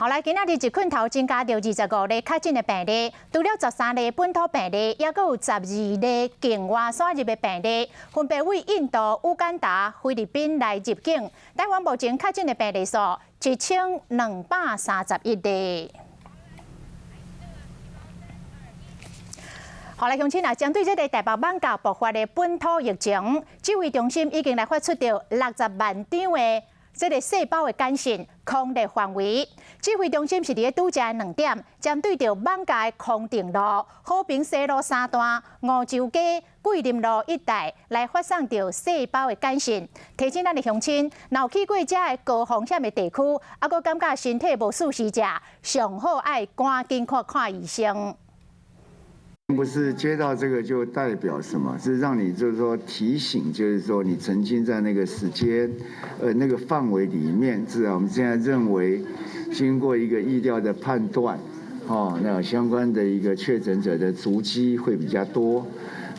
好來，今仔日一困頭增加著25例確診的病例，除了13例本土病例，猶閣有12例境外輸入的病例，分別為印度、烏干達、菲律賓來入境。台灣目前確診的病例數1231例。好來，鄉親啊，針對這个台北艋舺爆發的本土疫情，指揮中心已經來發出著60萬張的這个細胞的簡訊，匡列範圍。指揮中心是佇咧拄才2點，針對著艋舺的康定路、和平西路三段、梧州街、桂林路一帶來發送著細胞的簡訊，提醒咱的鄉親，若有去過遮的高風險的地區，猶閣感覺身體無舒適者，上好愛趕緊看看醫生。不是接到這個就代表什麼，是讓你就是說提醒，就是說你曾經在那個時間，那個範圍裡面，自然我們現在認為，經過一個疫調的判斷，哦，那相關的一個確診者的足跡會比較多，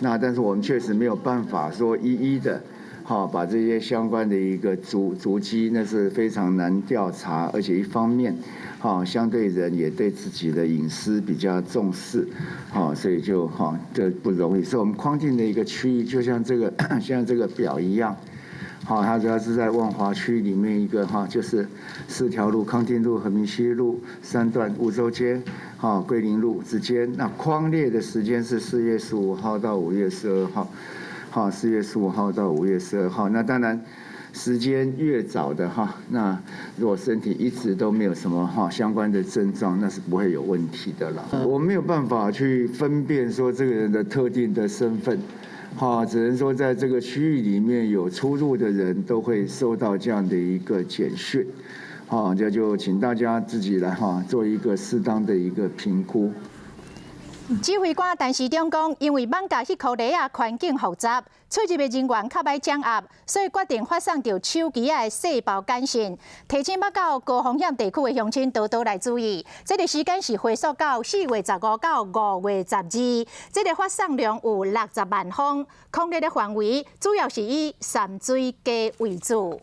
那但是我們確實沒有辦法說一一的，好把這些相關的一個足跡，那是非常難調查，而且一方面，哈，相對人也對自己的隱私比較重視，哈，所以就哈這不容易。所以我們框定的一個區域，就像這個表一樣，好，它主要是在萬華區裡面一個哈，就是四條路：康定路、和平西路三段、梧州街、哈桂林路之間。那匡列的時間是4月15號到5月12號，好，4月15號到5月12號。那當然，時間越早的哈，那如果身體一直都沒有什麼哈相關的症狀，那是不會有問題的了。我沒有辦法去分辨說這個人的特定的身份，哈，只能說在這個區域裡面有出入的人都會收到這樣的一個簡訊，哈，這就請大家自己來哈做一個適當的一個評估。指揮官陳時中講，因為艋舺彼箍里仔環境複雜，出入的人員較歹掌握，所以決定發送著手機仔的細胞簡訊，提醒欲到高風險地區的鄉親多多來注意。這个時間是回溯到4月15到5月12，這个發送量有60萬封，匡列的範圍主要是以三水街為主。